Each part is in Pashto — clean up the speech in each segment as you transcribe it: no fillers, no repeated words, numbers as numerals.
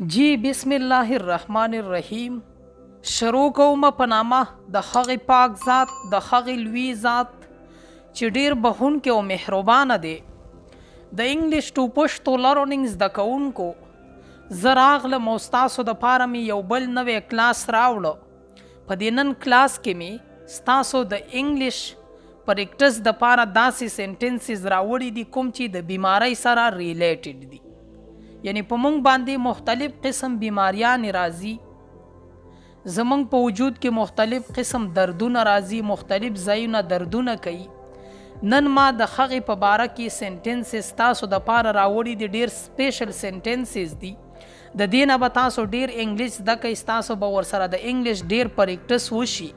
جی بسم الله الرحمن الرحیم. شروع کوم په نامه د هغې پاک ذات، د هغې لوی ذات چې ډیر بخښونکی او مهربانه دی. د English to Pashto learning زده کوونکو، زه راغلم او ستاسو دپاره مې یو بل نوی کلاس راوړو. په دې نن کلاس کې مې ستاسو د English practice دپاره داسې sentences راوړي دي کوم چې د بیمارۍ سره related دي. یعنی په مونږ باندې مختلف قسم بیماریانې راځي، زمونږ په وجود کې مختلف قسم دردونه راځي، مختلف ځایونه دردونه کوي. نن ما د هغې په باره کې sentences تاسو د پاره راوړي دي، ډیر special sentences دي. د دې نه به تاسو ډیر English زده کوئ، ستاسو به ورسره د English ډیر practice وشي.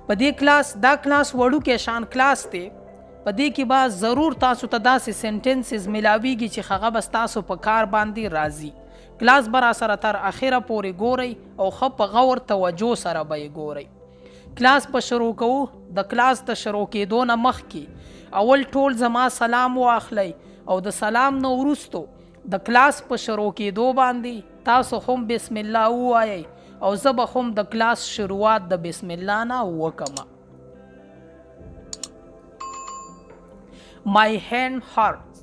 په دې کلاس، دا کلاس وړوکی شان کلاس دی، په دې کې به ضرور تاسو ته داسې sentences ملاویږي چې هغه به ستاسو په کار باندې راځي. کلاس به راسره تر اخره پورې ګورئ او ښه په غور توجه سره به یې ګورئ. کلاس به شروع کوو. د کلاس د شروع کېدو نه مخکې اول ټول زما سلام واخلئ او د سلام نه وروستو د کلاس په شروع کېدو باندې تاسو هم بسم الله ووایئ او زه به هم د کلاس شروعات د بسم الله نه وکمه. My hand hurts.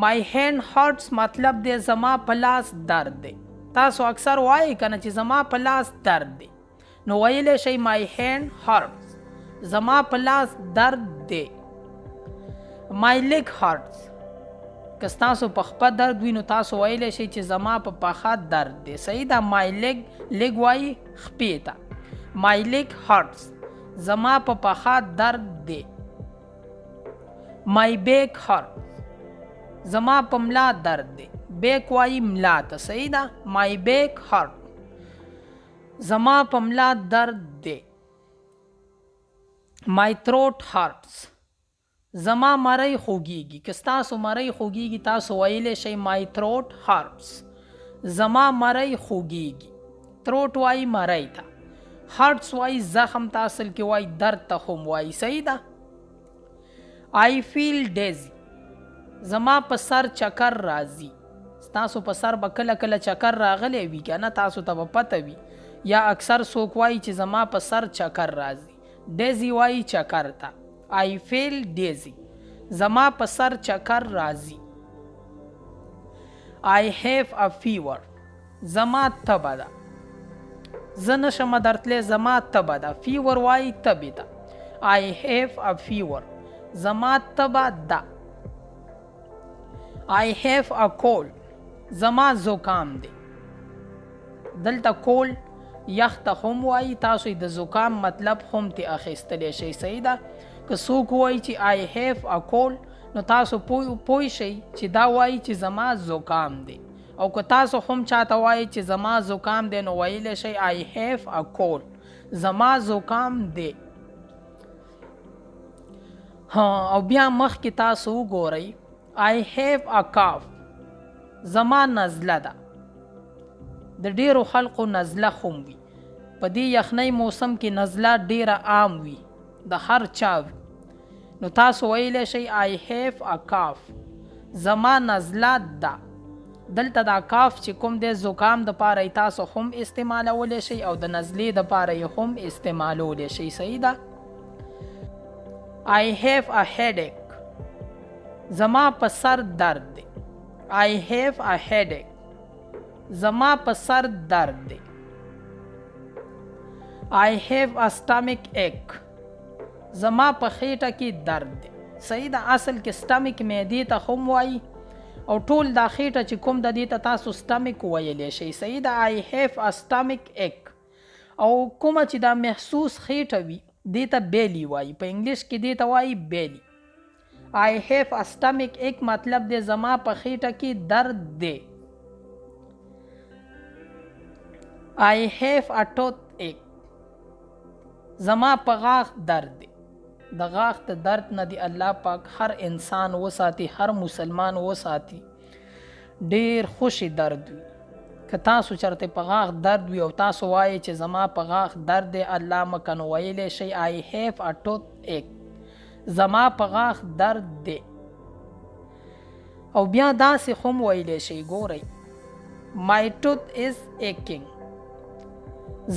My hand hurts مطلب دی زما په لاس درد دی. تاسو اکثر وایئ کنه چې زما په لاس درد دی، نو ویلی شئ my hand hurts، زما په لاس درد دی. My leg hurts، که ستاسو په خپه درد وي نو تاسو ویلی شئ چې زما په پښه درد دی. صحیح ده. My leg، leg وایي خپې ته. My leg hurts، زما په پښه درد دی. My back hurts، زما په ملا درد دی. Back وایي ملا ته. صحیح ده. My back hurt، زما په ملا درد دی. My throat hurts، زما مرۍ خوږیږي. که ستاسو مرۍ خوږیږي تاسو ویلی شئ my throat hurts، زما مرۍ خوږیږي. Throat وایي مرۍ ته، hurts وایي زخم ته، اصل کې وایي درد ته هم وایي. صحیح ده. I feel dizzy، زما په سر چکر راځي. ستاسو په سر به کله کله چکر راغلی وي که نه، تاسو ته به پته وي، یا اکثر څوک وایي چې زما په سر چکر راځي. Dizzy وایي چکر ته. I feel dizzy، زما په سر چکر راځي. I have a fever، زما تبه ده. زه نشم درتلی، زما تبه ده. Fever وایي تبې ته. I have a fever، زما تبه ده. I have a cold، زما زکام دی. دلته cold یخ ته هم وایي، تاسو د زکام مطلب هم ترې اخیستلی شئ. صحیح ده. که څوک وایي چې I have a cold نو تاسو پوه شئ چې دا وایي چې زما زکام دی، او که تاسو هم چاته وایي چې زما زکام دی نو ویلی شئ I have a cold، زما زکام دی. ها، او بیا مخکې تاسو وګورئ I have a cough، زما نزله ده. د ډیرو خلقو نزله هم وي، په دې یخنۍ موسم کې نزله ډیره عام وي، د هر چا وي. نو تاسو ویلی شئ I have a cough، زما نزله ده. دلته دا cough چې کوم دی زکام دپاره یې تاسو هم استعمالولی شئ او د نزلې دپاره یې هم استعمالولی شئ. صحیح ده. I have a headache، زما په سر درد دی. I have a headache، زما په سر درد دی. I have a stomach ache، زما په خېټه کې درد دی. صحیح ده. اصل کې stomach معدې ته هم وایي او ټول دا خېټه چې کوم ده دې ته تاسو stomach ویلی شئ. صحیح ده. I have a stomach ache، او کومه چې دا محسوس خېټه وي دې ته belly وایي، په English کې دې ته وایي belly. I have a stomach ache مطلب دی زما په خېټه کې درد دی. I have a toothache، زما په غاښ درد دی. د غاښ د درد نه دی الله پاک هر انسان وساتي، هر مسلمان وساتي. ډیر خوشي درد وي. که تاسو چرته په غاښ درد وي او تاسو وایئ چې زما په غاښ درد دی، الله مه که، نو ویلی شئ I have a toothache، زما په غاښ درد دی. او بیا داسې هم ویلی شئ، ګورئ، My tooth is aching،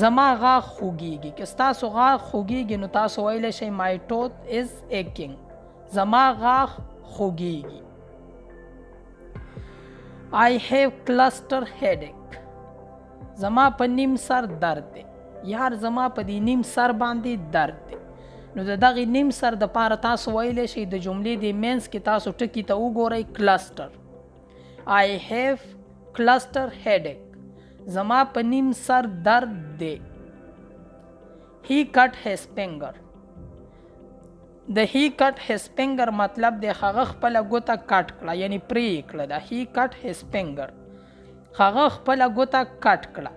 زما غاښ خوږیږي. که ستاسو غاښ خوږیږي نو تاسو ویلی شئ My tooth is aching، زما غاښ خوږیږي. I have cluster headache، زما په نیم سر درد دی. یار زما په دې نیم سر باندې درد دی. نو د دغې نیم سر د پاره تاسو ویلی شئ د جملې د منځ کې تاسو ټکي ته وګورئ cluster. I have cluster headache، زما په نیم سر درد دی. He cut his finger، د he cut his finger مطلب دی هغه خپله ګوته کټ کړه، یعنی پرې یې کړه. ده he cut his finger، هغه خپله ګوته کټ کړه.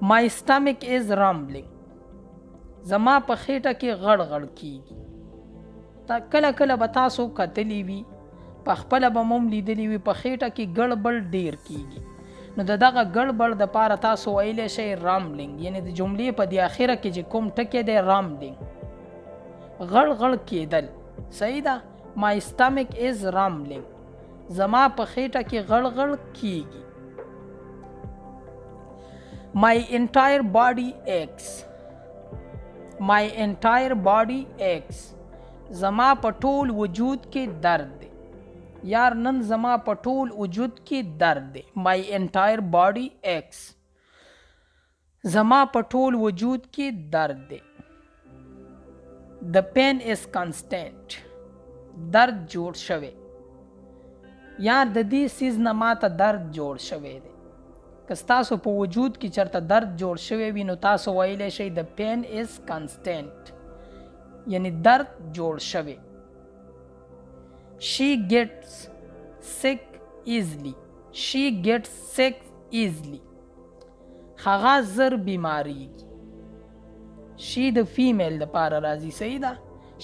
My stomach is rumbling، زما په خېټه کې غړ غړ کیږي. کله کله به تاسو کتلی وي، په خپله به مو هم لیدلی وي، په خېټه کې ګړبړ ډیر کیږي. نو د دغه ګړبړ دپاره تاسو ویلی شئ rumbling، یعنی د جملې په دې اخره کې چې کوم ټکی دی rumbling، غړ غړ کېدل. صحیح ده. My stomach is rumbling، زما په خېټه کې غړ غړ کیږي. My entire body aches، My entire body aches، زما په ټول وجود کې درد دی. یار نن زما په ټول وجود کې درد دی. My entire body aches، زما په ټول وجود کې درد دی. The pain is constant، درد جوړ شوی. یار د دې څیز نه ماته درد جوړ شوی دی. که ستاسو په وجود کې چرته درد جوړ شوی وي نو تاسو ویلی شئ the pain is constant، یعنی درد جوړ شوی. She gets sick easily، she gets sick easily، هغه زر بیماریږي. She د female دپاره راځي. صحیح ده.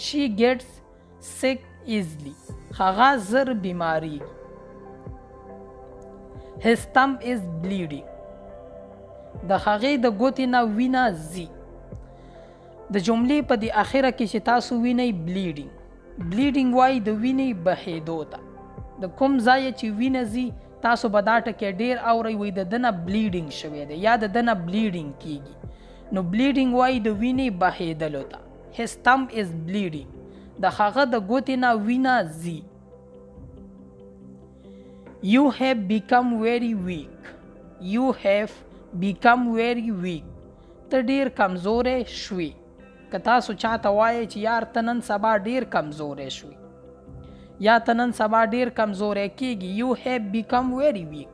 She gets sick easily، هغه زر بیماریږي. His thumb is bleeding، د هغې د ګوتې نه وینه ځي. د جملې په دې اخره کې چې تاسو وینئ bleeding، bleeding وایي د وینې بهېدو ته. د کوم ځایه چې وینه ځي تاسو به دا ټکی ډېر اورئ، وایي د ده نه bleeding شوی دی یا د ده نه bleeding کیږي. نو bleeding وایي د وینې بهېدلو ته. His thumb is bleeding، د هغه د ګوتې نه وینه ځي. You have become very weak، you have become very weak، ته ډېر کمزوری شوې. که تاسو چاته وایئ چې یار ته نن سبا ډېر کمزوری شوې یا ته نن سبا ډېر کمزوری کیږي، you have become very weak،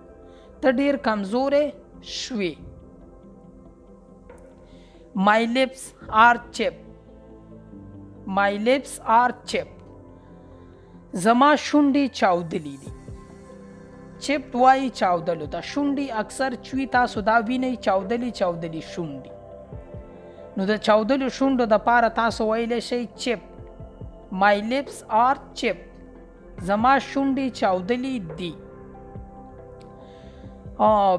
ته ډېر کمزوری شوې. My lips are chapped، my lips are chapped، زما شونډې چاودلې دي. chapped وایي چاودلو ته. شونډې اکثر چوي، تاسو دا وینئ چاودلې چاودلې شونډې. نو د چاودلو شونډو دپاره تاسو ویلی شئ chapped. My lips are chapped، زما شونډې چاودلې دي.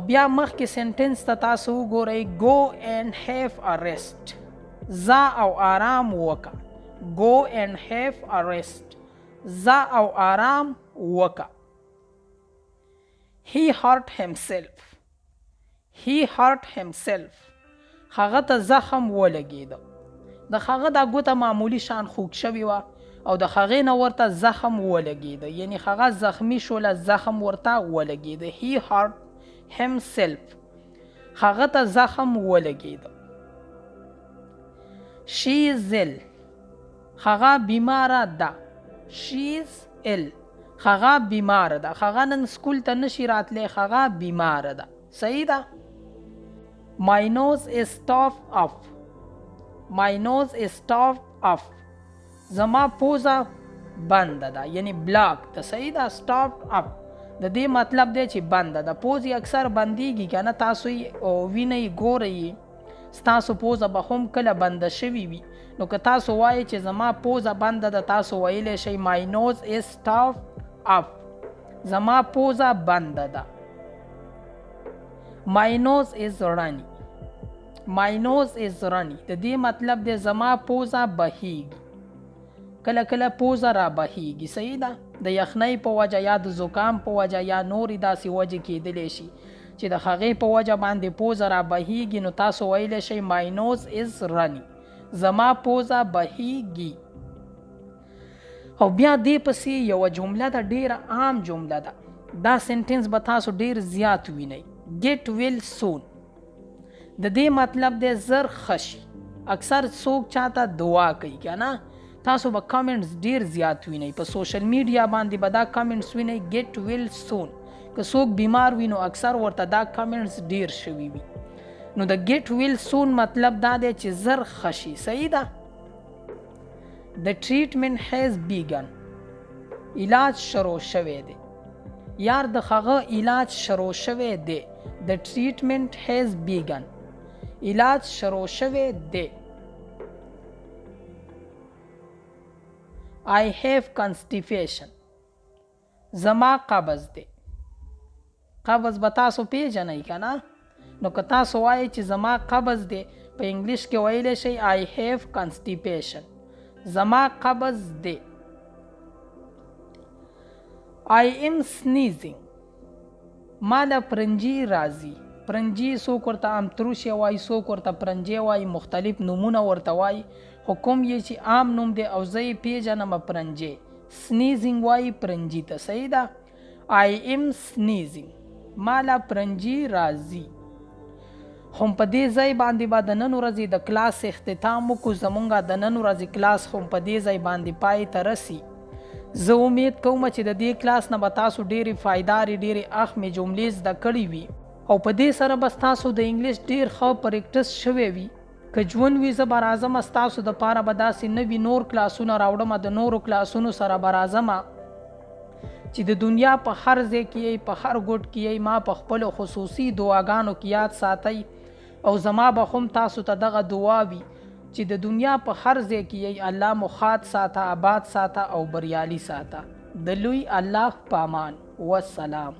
بیا مخکې sentence ته تاسو وګورئ، go and have a rest، ځه او آرام وکه. Go and have a rest، ځه او آرام وکه. He hurt himself، he hurt himself، هغه ته زخم ولګېده. د هغه دا ګوته معمولي شان خوږ شوې وه او د هغې نه ورته زخم ولګېده، یعنی هغه زخمی شوله، زخم ورته ولګېده. He hurt himself، هغه ته زخم ولګېده. She is ill، هغه بیماره ده. She is ill، هغه بیماره ده. هغه نن سکول ته نشي راتلی، هغه بیماره ده. صحیح ده. My nose is stuffed up، my nose is stuffed up، زما پوزه بنده ده، یعنی block ده. صحیح ده. Stuffed up د دې مطلب دی چې بنده ده. پوزې اکثر بندیږي که نه، تاسو یې وینئ ګورئ، ستاسو پوزه به هم کله بنده شوې وي. نو که تاسو وایئ چې زما پوزه بنده ده، تاسو ویلی شئ my nose is stuffed up، زما پوزه بنده ده. My nose is runny، my nose is runny، د دې مطلب دی زما پوزه بهیږي. کله کله پوزه را بهیږي. صحیح ده. د یخنۍ په وجه یا د زکام په وجه یا نورې داسې وجې کېدلی شي چې د هغې په وجه باندې پوزه را بهیږي، نو تاسو ویلی شئ my nose is running، زما پوزه بهیږي. او بیا دې پسې یوه جمله ده، ډیره عام جمله ده، دا sentence به تاسو ډیر زیات وینئ، get well soon. د دې مطلب دی زر ښه شي. اکثر څوک چاته دعا کوي که نه، تاسو به comments ډیر زیات وینئ په social media باندې به دا comments وینئ، get well soon. که څوک بیمار وي نو اکثر ورته دا comments ډیر شوي وي. نو د get well soon مطلب دا دی چې زر ښه شي. صحیح ده. The treatment has begun، علاج شروع شوی دی. یار د هغه علاج شروع شوی دی. The treatment has begun، علاج شروع شوی دی. I have constipation، زما قبض دی. قبض به تاسو پیژنئ که نه؟ نو که تاسو وایئ چې زما قبض دی، په انګلیش کې ویلی شئ I have constipation، زما قبض دی. I am sneezing، ما له پرنجي راځي. پرنجي څوک ورته امتروشی وایي، څوک ورته پرنجی وایي، مختلف نومونه ورته وایي، خو کوم یې چې عام نوم دی او زه یې پیژنم پرنجی. sneezing وایي پرنجي ته. صحیح ده. I am sneezing، ما له پرنجي راځي. هم په دې ځای باندې به د نن ورځې د کلاس اختتام وکړو. زمونږ د نن ورځې کلاس هم په دې ځای باندې پای ته رسي. زه امید کوم چې د دې کلاس نه به تاسو ډېرې فایدارې، ډېرې اهمې جملې زده کړې وي او په دې سره به ستاسو د انګلیش ډېر ښه practice شوی وي. که ژوند وي زه به راځم ستاسو دپاره به داسې نوي نور کلاسونه راوړم، د نورو کلاسونو سره به راځم چې د دنیا په هر ځای کې یئ، په هر ګوټ کې یئ، ما په خپلو خصوصي دعاګانو کې یاد ساتئ او زما به هم تاسو ته دغه دعا وي چې د دنیا په هر ځای کې یئ، الله مو ښاد ساته، آباد ساته او بریالي ساته. د لوی الله په امان. والسلام.